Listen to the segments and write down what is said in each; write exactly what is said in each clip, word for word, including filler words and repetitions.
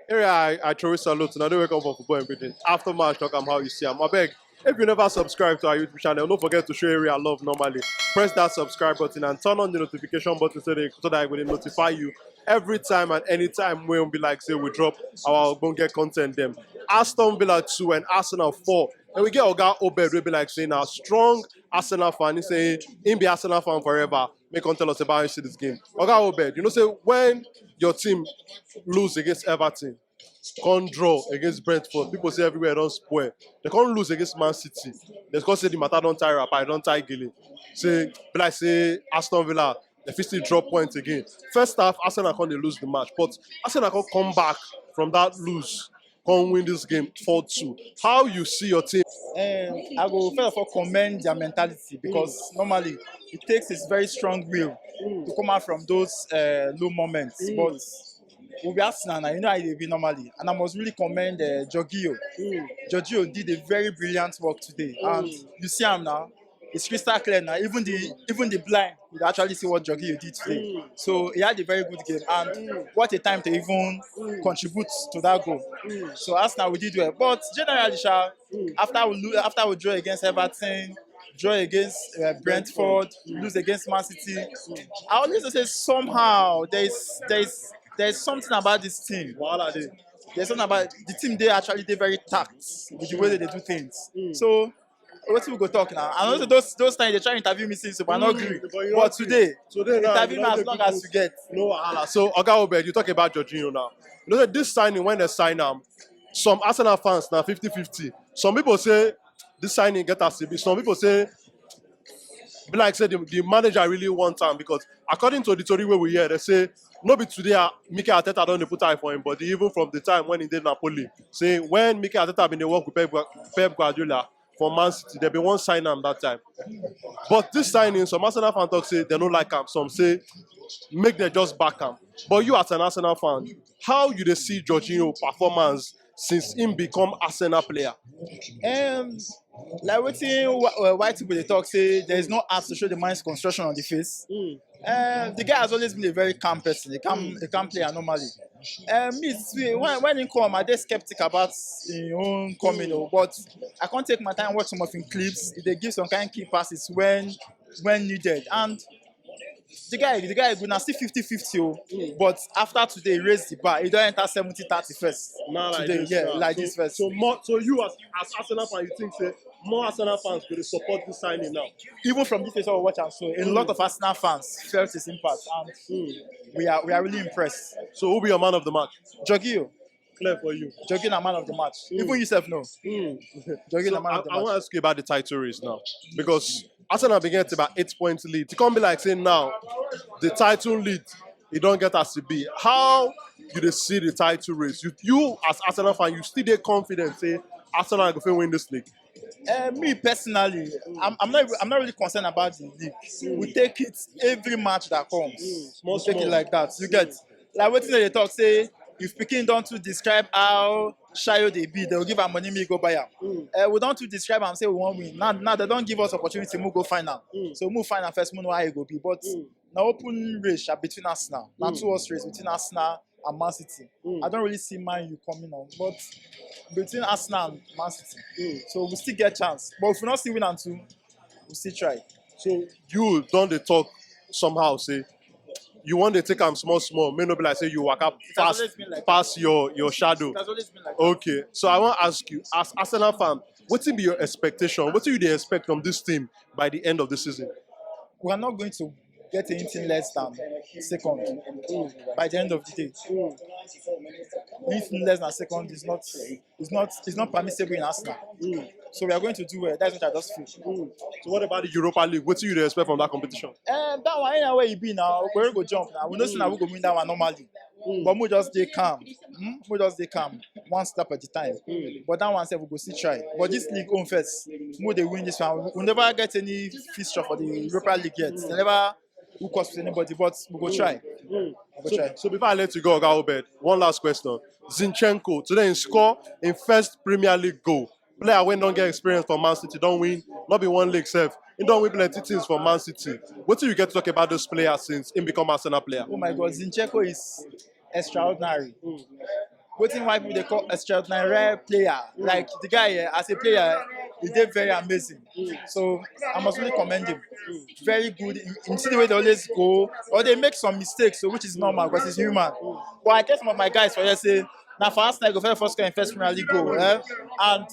Area I, I truly salute. Now they wake up for football in Britain. After match, talk am how you see am. I beg, if you never subscribe to our YouTube channel, don't forget to show area love normally. Press that subscribe button and turn on the notification button so, they, so that it will notify you every time and anytime we'll be like say we drop our ogbonge content them. Aston Villa two and Arsenal four. And we get Oga Obed will be like saying a strong Arsenal fan. He say him be Arsenal fan forever. Make come tell us about how you see this game. Oga Obed, you know say when your team lose against Everton, come draw against Brentford, people say everywhere don't spoil. They come lose against Man City. They come say the matter don't tie rapper, don't tie gilly. Say be like say Aston Villa, they fit still drop points again. First half, Arsenal come dey lose the match, but Arsenal come come back from that lose, come win this game four two. How you see your team? Um, I go first of all commend their mentality because normally it takes a very strong will to come out from those uh, low moments. But we be Arsenal now, you know how they be normally, and I must really commend uh, Jorginho. Jorginho did a very brilliant work today, and you see him now. It's crystal clear now. Even the even the blind would actually see what Jorginho did today. So he had a very good game, and what a time to even contribute to that goal. So Arsenal we did well, but generally, sha, after we lo- after we draw against Everton, draw against uh, Brentford, lose against Man City, I always say somehow there is there is there is something about this team. Wahala dey. There's something about the team. They actually they very tact with the way that they do things. So what we go talk now? I know say those those times they try interview me since, but I not agree. But you But not today, Today now, interview you me know as the long people- as you get. No wahala. So Oga Obed, you talk about Jorginho now. You know that this signing when they sign am, some Arsenal fans now fifty fifty. Some people say this signing get as e be. Some people say be like say the, the manager really want am because according to the story where we hear, they say no be today uh, Mikel Arteta don't put eye for him, but even from the time when he did Napoli, say when Mikel Arteta been dey work with Pep, Gua- Pep Guardiola for Man City, they been one sign am that time. But this signing, some Arsenal fans talk say they don't like am. Some say make they just back am. But you as an Arsenal fan, how you dey see Jorginho performance since him become Arsenal player? Um, like wetin wh- uh, white people dey talk say there is no art to show the man's construction on the face. Um, the guy has always been a very calm person. He calm, he calm player normally. Um, me see, when when he come, I dey skeptic about his own coming, oh, but I can't take my time watch some of his clips. He dey give some kind key passes when when needed, and the guy the guy good na still fifty fifty, oh, but after today he raise the bar, he don enter seventy thirty first. Nah, like Today, this, yeah, nah. like so, this first. So more, so you as as Arsenal fan, you think say more Arsenal fans will support this signing now? Even from this place I watch am so, a lot of Arsenal fans felt his impact, and we are we are really impressed. So who be your man of the match? Jorginho, Clear for you. Jorginho na man of the match. Even yourself know. Jorginho So na man I, of the I match. want to ask you about the title race now because Arsenal been get about eight points lead. It can't be like saying now the title lead, you don't get as to be. How you dey see the title race? You, you as Arsenal fan, you still dey confident say Arsenal go fit win this league? Uh, me personally, I'm, I'm not I'm not really concerned about the league. We take it every match that comes. Small, We take small. It like that. You get like wetin they talk say if pikin don too describe how Shayo dey be, they will give am money me go buy am. Uh, we don too describe am say we wan win. Now now they don give us opportunity make we go final. So make we final first, make we know how e go be. But na open race sha between Arsenal. Na two horse race between Arsenal and Man City. I don't really see Man U coming on, but between Arsenal and Man City, so we still get chance. But if we not still win am too, we still try. So you don dey talk somehow say you want to take am small small. May not be like say you waka pass always been like pass your your shadow. That's always been like. Okay, so I want to ask you as Arsenal fan, what be your expectation? What do you dey expect from this team by the end of the season? We are not going to get anything less than second by the end of the day. Anything less than second is not is not is not permissible in Arsenal. So we are going to do well. That's what I just feel. So what about the Europa League? What do you dey expect from that competition? Uh, that one, anywhere you be now, we go jump now. We know say na we go win that one normally. But we just dey calm. Hmm? We just dey calm, one step at a time. But that one sef we go still try. But this league own first, we dey win this one. We never get any fixture for the Europa League yet. They never hook us with anybody, but we go try. We go So, try. so before I let you go, Oga Obed, one last question. Zinchenko today he score in first Premier League goal. Player wey don get experience for Man City don win, not be one league sef. He don win plenty things for Man City. What do you get to talk about this player since he become Arsenal player? Oh my God, Zinchenko is extraordinary. wetin white people dey call extraordinary player. Like the guy, eh, as a player, eh, he dey very amazing. So I must really commend him. Very good. You, you see the way they always go, or they make some mistakes, so which is normal because he's human. But I tell some of my guys for here say, now for Arsenal, go for the first score in first Premier League goal, eh? And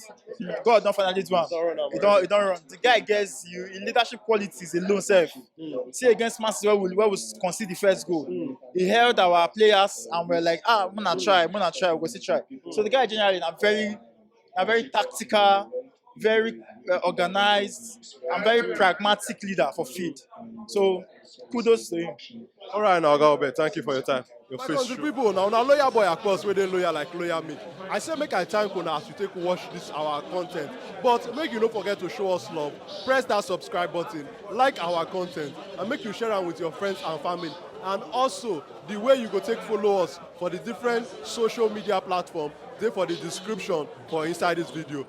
God don't finally do am. He don't, he don't run. The guy gets you in leadership qualities alone self. See against Man City where we, where we concede the first goal. He held our players and we're like, ah, I'm gonna try, I'm gonna try, we're gonna try. So the guy generally na very, na very tactical, very uh, organized, and very pragmatic leader for field. So kudos to him. All right, now, Oga Obed, thank you for your time. Your My face country show. People, now una loyal boy Akpos wey dey loyal like loyal me. I say make I thank una as you take watch this our content. But make you no forget to show us love. Press that subscribe button, like our content, and make you share am with your friends and family. And also, the way you go take follow us for the different social media platform dey for the description for inside this video.